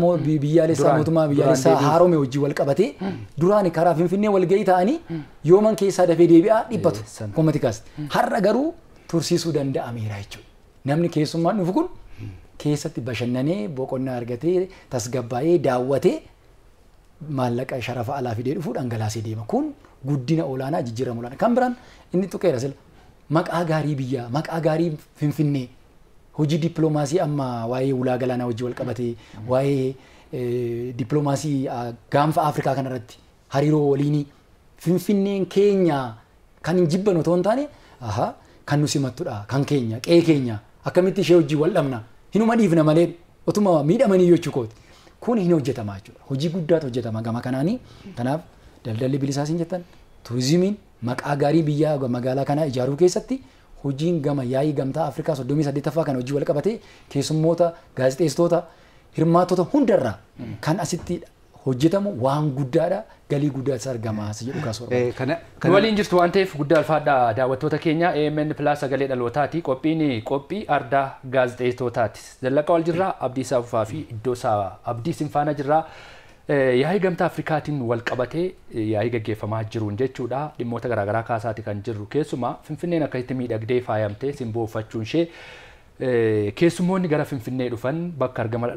biyyaalessaa mootummaa biyyaalessaa haarome wajjin wal qabatee duraan karaa Finfinnee wal ga'ii ta'anii yooman keessaa dafee deebi'aa dhiphatu. Koomati kaasti. Har'a garuu tursiisuu danda'ameera jechuudha. Namni keessummaan dhufu kun keessatti bashannanee boqonnaa argatee tasgabbaa'ee daawwatee maallaqa sharafa alaa fidee dhufuu dhangalaasee deema. Kun guddina olaanaa jijjiirama olaanaa. Kan biraan inni tuqeera sila. Maqaa gaarii biyyaa, maqaa gaarii Finfinnee, hojii dippiloomaasii amma waa'ee ulaa galaanaa wajjin wal qabatee, waa'ee dippiloomaasii gaanfa Afrikaa kanarratti hariiroo waliinii Finfinneen keenya kan hin jibban otoo hin taane kan nu simattudha, kan keenya, qe'ee keenya akkamitti ishee hojii wal dhabna, hinuma dhiifna malee otuma miidhamanii jechuu kooti. Kun hin hojjetama jechuudha. Hojii guddaatu hojjetama gama kanaanii. Kanaaf daldalli bilisaa siin jettan, turizimiin maqaa gaarii biyyaa magaalaa kanaa ijaaruu keessatti hojiin gama yaa'ii gamtaa Afrikaa 38ffaa kan hojii wal qabatee keessummoota, gaazexeessitoota, hirmaattota hundarraa kan asitti hojjetamu waan guddaadha, galii guddaas argama si jedhu kaasuu barbaada. Nu waliin jirtu waan ta'eef guddaa alfaadha daawwattoota keenya AMN Plus sagalee dhalootaati. Qophiin qophii ardaa gaazexeessitootaati. Zallaqa Waljirraa, Abdiisaa Fufaa fi Iddoosaa Abdii Sinfaana jirraa. Yaa'ii gamtaa Afrikaatiin wal qabatee yaa'ii gaggeeffamaa jiruun jechuudha. Dhimmoota garaagaraa kaasaati kan jirru. Keessumaa Finfinneen akkasitti miidhagdee faayamtee simboo uffachuun ishee keessummoonni gara Finfinnee dhufan bakka argama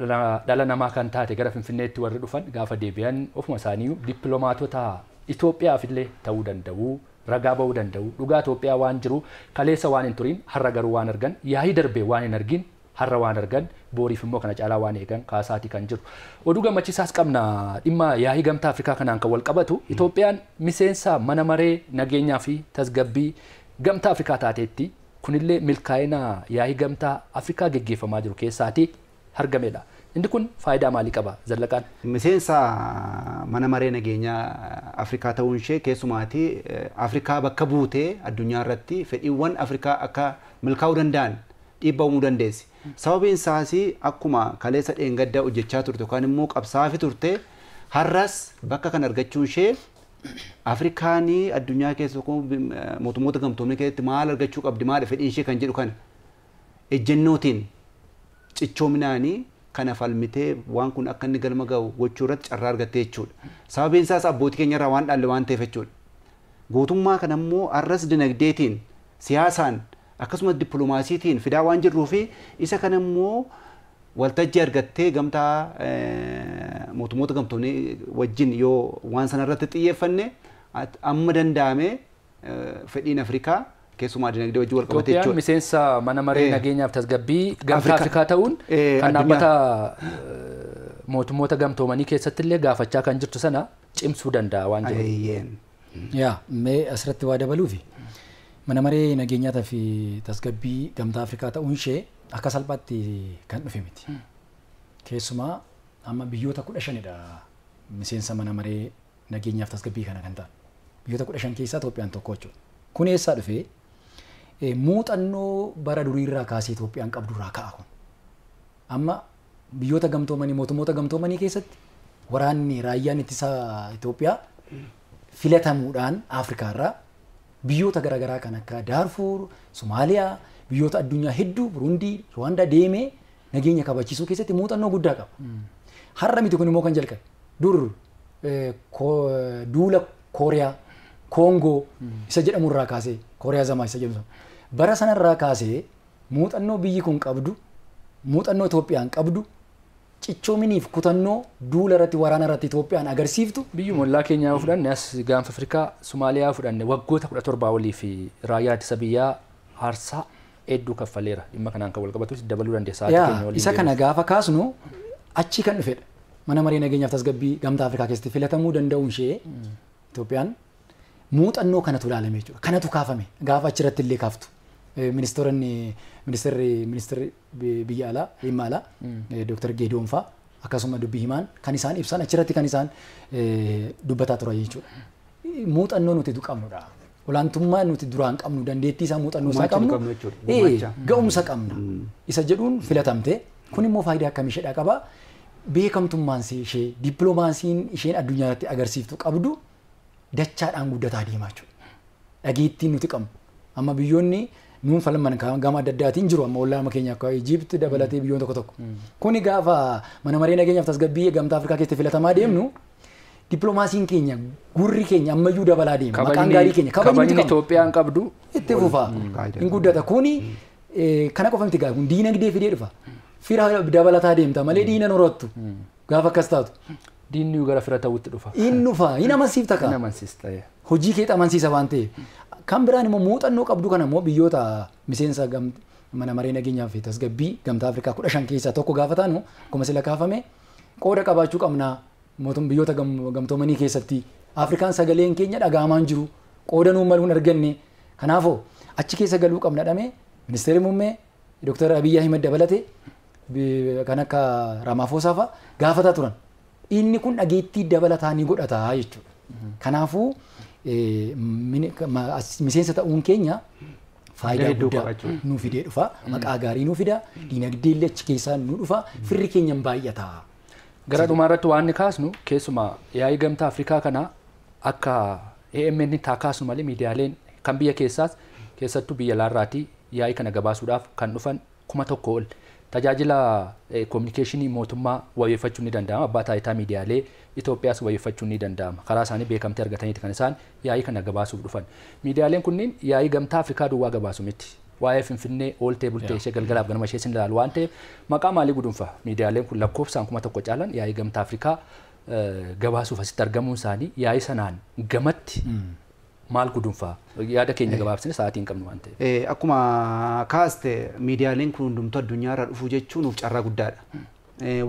dhala namaa kan taate gara Finfinneetti warri dhufan gaafa deebi'an ofuma isaanii dippiloomaatota Itoophiyaaf illee ta'uu danda'u, ragaa ba'uu danda'u. Dhugaa Itoophiyaa waan jiru kaleessa waan hin turin har'a garuu waan argan, yaa'ii darbee waan hin argin har'a waan argan, booriif immoo kana caalaa waan eegan kaasaati kan jiru. Oduu gammachiisaas qabna dhimma yaa'ii gamtaa Afrikaa kanaan kan wal qabatu Itoophiyaan miseensa mana maree nageenyaa fi tasgabbii gamtaa Afrikaa taateetti. Kunillee milkaa'ina yaa'ii gamtaa Afrikaa gaggeeffamaa jiru keessaati argamedha. Inni kun faayidaa maalii qaba Zallaqaan? Miseensa mana maree nageenyaa Afrikaa ta'uun ishee keessumaati Afrikaa bakka buutee addunyaa irratti fedhiiwwan Afrikaa akka milkaa'uu danda'an dhiibbaa uumuu dandeessi. Sababiin isaas akkuma kaleessa dheengaddaa hojjechaa turte yookaan immoo qabsaa'aa turte har'as bakka kan argachuun ishee Afrikaanii addunyaa keessa mootummoota gamtoomanii keessatti maal argachuu qabdi maal fedhiin ishee kan jedhu kana ejjennootiin cichoominaanii kana falmitee waan kun akka inni galma ga'u gochuu irratti carraa argattee jechuudha. Sababiin isaas abbootii keenya irraa waan dhaalle waan ta'eef jechuudha. Gootummaa kana immoo har'as dinagdeetiin, siyaasaan akkasumas dippiloomaasiitiin fidaa waan jirruu fi isa kana immoo waltajjii argattee gamtaa mootummoota gamtoomanii wajjin yoo waan sana irratti xiyyeeffanne amma danda'ame fedhiin Afrikaa keessumaa dinagdee wajjin wal qabate jechuudha. Miseensa mana maree nageenyaaf tasgabbii gamtaa Afrikaa ta'uun kan dhaabbata mootummoota gamtoomanii keessatti illee gaafachaa kan jirtu sana cimsuu danda'a waan jedhu. Yaa mee asirratti waa dabaluufi mana maree nageenyaa fi tasgabbii gamtaa Afrikaa ta'uun ishee akka salphaatti kan dhufe miti. Keessumaa amma biyyoota 15dha miseensa mana maree nageenyaaf tasgabbii kana kan ta'an. Biyyoota 15 keessaa Itoophiyaan tokko jechuudha. Kun eessaa dhufee muuxannoo bara duriirraa kaasee Itoophiyaan qabdurraa ka'a kun. Amma biyyoota gamtoomanii mootummoota gamtoomanii keessatti waraanni raayyaan ittisa Itoophiyaa filatamuudhaan Afrikaarraa biyyoota garaagaraa kan akka Daarfuur, Somaaliyaa, biyyoota addunyaa hedduu Burundii, Ruwaandaa deemee nageenya kabachiisuu keessatti muuxannoo guddaa qaba. Har'a miti kun immoo kan jalqabe. Dur duula Kooriyaa, Koongoo isa jedhamu irraa kaasee Kooriyaa zamaa isa jedhamu. Bara sanarraa kaasee muuxannoo biyyi kun qabdu, muuxannoo Itoophiyaan qabdu, cichoominiif kutannoo duula irratti waraana irratti Itoophiyaan agarsiiftu. Biyyuma ollaa keenyaa fudhanne as gaanfa Afrikaa Somaaliyaa fudhanne waggoota 17 olii fi raayyaa ittisa biyyaa aarsaa hedduu kaffaleera. Dhimma kanaan kan wal qabatus dabaluu dandeessa. Isa kana gaafa kaasnu achi kan dhufedha. Mana maree nageenyaaf tasgabbii gamtaa Afrikaa keessatti filatamuu danda'uun ishee Itoophiyaan muuxannoo kanatu ilaalame jechuudha. Kanatu kaafame gaafa achirratti illee kaaftu. Ministeerri biyya alaa dhimma alaa Dr. Geediyoon fa'aa akkasuma dubbii himaan kan isaan ibsan achirratti kan isaan dubbataa turan jechuudha. Muuxannoo nuti qabnudha. Olaantummaa nuti duraan qabnu dandeettii isaa muuxannoo isaa qabnu ga'umsa qabna. Isa jedhuun filatamte kun immoo faayidaa akkamii isheedhaa qaba? Beekamtummaan ishee dippiloomaasiin isheen addunyaa irratti agarsiiftu qabdu dachaadhaan guddataa deemaa jechuudha. Dhageettiin nuti qabnu. Amma biyyoonni nuun falman gama adda addaatiin jiru amma ollaa keenya akka Ijipt dabalatee biyyoon tokko tokko. Kuni gaafa mana maree nageenyaaf tasgabbii gamtaa Afrikaa keessatti filatamaa deemnu dippiloomaasiin keenya gurri keenya ammayyuu dabalaa deema. Maqaan gaarii keenya kabajni Itoophiyaan qabdu itti fufa. Hin guddata. Kuni kana qofa miti gaafa kun diinagdee fidee dhufa. Fira dabalataa deemta malee diina horattu gaafa akkas taatu. Diinni gara fira ta'utti dhufa. Inni dhufa. Hin amansiifta kaa. Hin amansiista. Hojii kee amansiisa waan ta'eef. Kan biraan immoo muuxannoo qabdu kana immoo biyyoota miseensa mana maree nageenyaa fi tasgabbii gamtaa Afrikaa 15 keessaa tokko gaafa taanu akkuma sila kaafame qooda qabaachuu qabna mootum biyyoota gamtoomanii keessatti Afrikaan sagaleen keenya dhaga'amaa jiru qooda nuu maluu hin arganne kanaafoo achi keessa galuu qabna dhame ministeerri muummee Dr. Abiyyi Ahmed dabalate kan akka Ramaphosa fa'a gaafataa turan. Inni kun dhageettii dabalataa ni godhata jechuudha. Kanaafuu miseensa ta'uun keenya faayidaa guddaa nuu fidee dhufa. Maqaa gaarii nuu fida. Diinagdee illee achi keessaa nuu dhufa. Firri keenya hin baay'ata. Gara dhumaa irratti waan inni kaasnu keessumaa yaa'ii gamtaa Afrikaa kana akka AMN taa kaasnu malee miidiyaaleen kan biyya keessaas keessattuu biyya alaarraatii yaa'ii kana gabaasuudhaaf kan dhufan 1000 ol. Tajaajila kominikeeshinii mootummaa wabeeffachuun ni danda'ama. Abbaa taayitaa miidiyaalee Itoophiyaas wabeeffachuun ni danda'ama. Karaa isaanii beekamtii argataniiti kan isaan yaa'ii kana gabaasuuf dhufan. Miidiyaaleen kunniin yaa'ii gamtaa Afrikaa duwwaa gabaasu miti. Waa'ee Finfinnee ooltee bultee ishee galgalaaf ganama ishee sin ilaalu waan ta'eef maqaa maalii gudunfa? Miidiyaaleen kun lakkoofsaan 1000 caalan yaa'ii gamtaa Afrikaa gabaasuuf asitti argamuun isaanii yaa'ii sanaan gamatti maal gudunfaa? Yaada keenya gabaabsine sa'aatii hin qabnu waan ta'eef. Akkuma kaaste miidiyaaleen kun hundumtuu addunyaarraa dhufuu jechuun nuuf carraa guddaadha.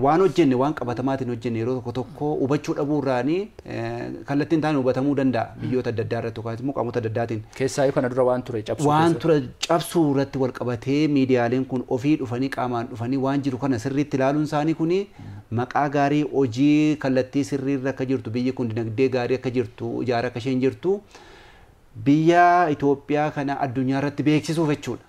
Waan hojjenne waan qabatamaatiin hojjenne yeroo tokko tokko hubachuu dhabuurraanii kallattiin taane hubatamuu danda'a biyyoota adda addaa irratti yookaas immoo qaamota adda addaatiin. Keessaayyuu kana dura waan ture cabsuu. Waan ture cabsuu irratti wal qabatee miidiyaaleen kun ofii dhufanii qaamaan dhufanii waan jiru kana sirriitti ilaaluun isaanii kuni maqaa gaarii hojii kallattii sirriirra akka jirtu biyyi kun dinagdee gaarii akka jirtu ijaara akka isheen jirtu biyya Itoophiyaa kana addunyaa irratti beeksisuuf jechuudha.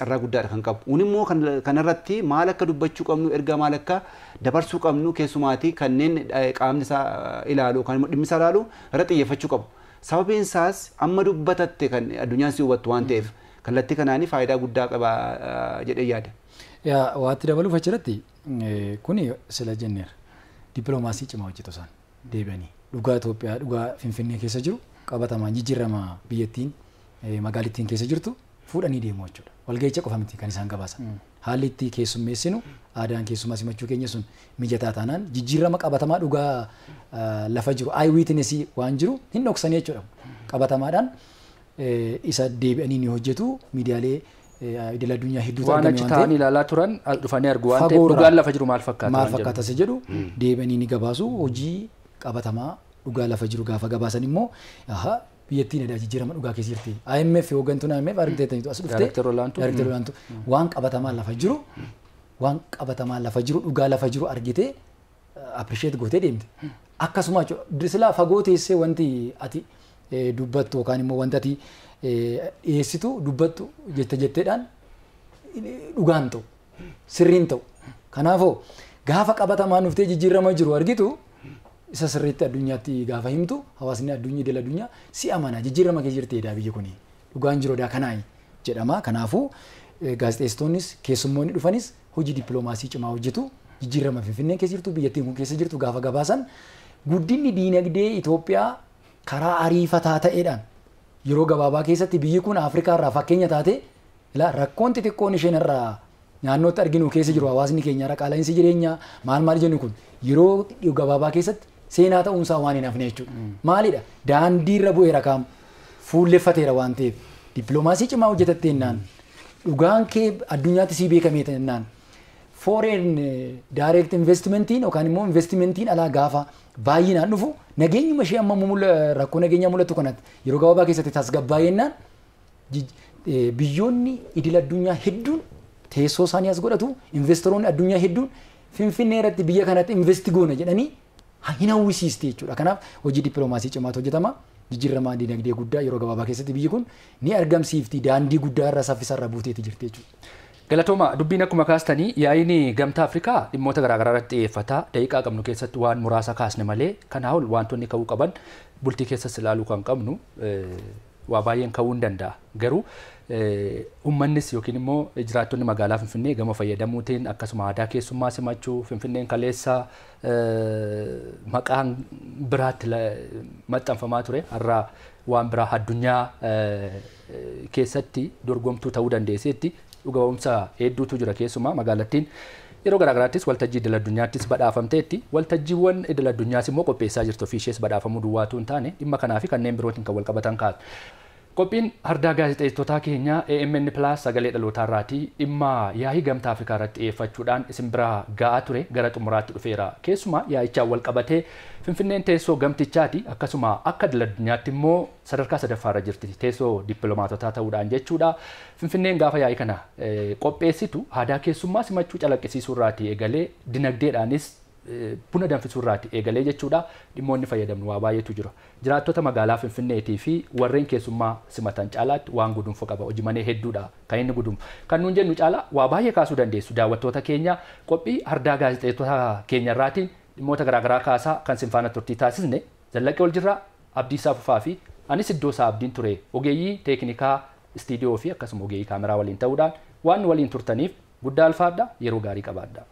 carraa guddaadha kan qabu. Kun immoo kanarratti maal akka dubbachuu qabnu, ergaa maal akka dabarsuu qabnu, keessumaatii kanneen qaamni isaa ilaalu yookaan immoo dhimmi isaa ilaalu irratti xiyyeeffachuu qabu. Sababiin isaas amma dubbatatte kan addunyaan si hubattu waan ta'eef kallattii kanaanii faayidaa guddaa qaba jedhee yaada. Waatti dabaluuf achirratti kuni sila jenneera. Dippiloomaasii cimaa hojjetu isaan deebi'anii dhugaa Itoophiyaa, dhugaa Finfinnee keessa jiru, qabatamaan jijjiirama biyyattiin magaalittiin keessa jirtu fuudhanii deemu jechuudha. Walga'icha qofa miti kan isaan gabaasan. Haalli itti keessummeessinu, aadaan keessummaa simachuu keenya sun mijataa taanaan, jijjiirama qabatamaa dhugaa lafa jiru, eye witness waan jiru hin dhoksanii jechuudha. Qabatamaadhaan isa deebi'anii ni hojjetu. Miidiyaalee idil addunyaa hedduutu waan argame achi waan ta'eef ta'anii ilaalaa turan al dhufanii argu waan ta'eef fagoorraa dhugaan lafa jiru maal fakkaata maal waan jedhu. Fakkaata isa jedhu deebi'anii ni gabaasu. Hojii qabatamaa dhugaa lafa jiru gaafa gabaasan immoo, aha, biyyattiin edaa jijjiirama dhugaa keessa jirti. IMF, hooggantuun IMF argiteettaniitu as dhufte. Daayreektar olaantuu. Daayreektar olaantuu waan qabatamaa lafa jiru, waan qabatamaa lafa jiru, dhugaa lafa jiru argitee appreciate gootee deemte. Akkasuma jechuudha. Silaa fagoo teessee wanti ati dubbattu yookaan immoo wanti ati dhiyeessitu, dubbattu jette jetteedhaan dhugaan ta'u, sirriin ta'u. Kanaafuu gaafa qabatamaan dhuftee jijjiirama jiru argitu, isa sirriitti addunyaatti gaafa himtu, hawaasni addunyaa, idil addunyaa si amana. Jijjiirama keessa jirti edaa biyyi kuni, dhugaan jiru edaa kanaayi jedhama. Kanaafuu gaazexeessitoonnis keessummoonni dhufanis hojii dippiloomaasii cimaa hojjetu. Jijjiirama Finfinneen keessa jirtu, biyyattiin kun keessa jirtu gaafa gabaasan, guddinni diinagdee Itoophiyaa karaa ariifataa ta'eedhaan yeroo gabaabaa keessatti biyyi kun Afrikaa irraa fakkeenya taate, ilaa rakkoon xixiqqoon isheen irraa naannootti arginu keessa jiru, hawaasni keenya irra qaala'insi jireenyaa maal maal jennu kun yeroo gabaabaa keessatti seenaa ta'uunsaa waan hin hafne jechuudha. Maalidha? Daandii irra bu'eera, kaam fuulleffateera waan ta'eef, dippiloomaasii cimaa hojjetattee dhugaan kee addunyaatti sii beekamee jennaan, foreign direct investmentiin yookaan immoo investmentiin alaa gaafa baay'inaan dhufu, nageenyuma ishee amma rakkoo nageenyaa mul'atu kanatti yeroo gabaabaa keessatti tasgabbaa'ennaan, biyyoonni idil addunyaa hedduun teessoo isaanii as godhatu. Investoroonni addunyaa hedduun Finfinnee irratti, biyya kanatti invest goona jedhanii hin hawwisiiste jechuudha. Kanaaf hojii dippiloomaasii cimaatu hojjetama. Jijjiirama dinagdee guddaa yeroo gabaabaa keessatti biyyi kun ni argamsiifti, daandii guddaa irra saffisa irra buuteeti jirti jechuudha. Galatooma. Dubbiin akkuma kaastanii yaa'iin gamtaa Afrikaa dhimmoota garaagaraa irratti xiyyeeffata. Daqiiqaa qabnu keessatti waan muraasa kaasne malee kanaa ol wantoonni ka'uu qaban, bultii keessas ilaaluu kan qabnu waa baay'een ka'uu hin danda'a. Garuu uummannis yookiin immoo jiraattonni magaalaa Finfinnee gama fayyadamuutiin, akkasuma aadaa keessummaa simachuu Finfinneen kaleessa maqaan biraatti maxxanfamaa ture har'a waan biraa addunyaa keessatti dorgomtuu ta'uu dandeesseetti. Dhuga ba'umsa hedduutu jira. Keessumaa magaalattiin yeroo garaagaraattis waltajjii idil addunyaattis badhaafamteetti. Waltajjiiwwan idil addunyaas immoo qopheessaa jirtu. Ofii ishees badhaafamuu duwwaatu hin taane, dhimma kanaa fi kanneen birootiin kan wal qabatan kaa'atu. Qophiin ardaa gaazexeessitotaa keenya AMN Plus sagalee dhalootaa irraatii dhimma yaa'ii gamtaa Afrikaa irratti xiyyeeffachuudhaan isin biraa ga'aa ture gara xumuraatti dhufeera. Keessumaa yaa'ichaan wal qabatee Finfinneen teessoo gamtichaati, akkasuma akka idil addunyaatti immoo sadarkaa sadaffaarra jirti teessoo dippiloomaatotaa ta'uudhaan jechuudha. Finfinneen gaafa yaa'ii kana qopheessitu aadaa keessummaa simachuu calaqqisiisuu irraatii eegalee, dinagdeedhaanis buna danfisuu irraati eegalee jechuudha, dhimmoonni fayyadamnu waa baay'eetu jira. Jiraattota magaalaa Finfinneetii fi warreen keessummaa simatan caalaatti waan gudunfu qaba. Hojii manee hedduudha kan inni gudunfu. Kan nuun jennu caalaa waa baay'ee kaasuu dandeessu. Daawwattoota keenya, qophii ardaa gaazexeessitoota keenya irraatiin dhimmoota garaagaraa kaasaa kan sin faana turtii taasisne Zallaqee Oljirraa, Abdiisaa Fufaa fi anis iddoo isaa Abdiin ture, ogeeyyii teeknikaa istiidiyoo fi akkasuma ogeeyyii kaameraa waliin ta'uudhaan waan waliin turtaniif guddaa alfaadha, yeroo gaarii qabaadha.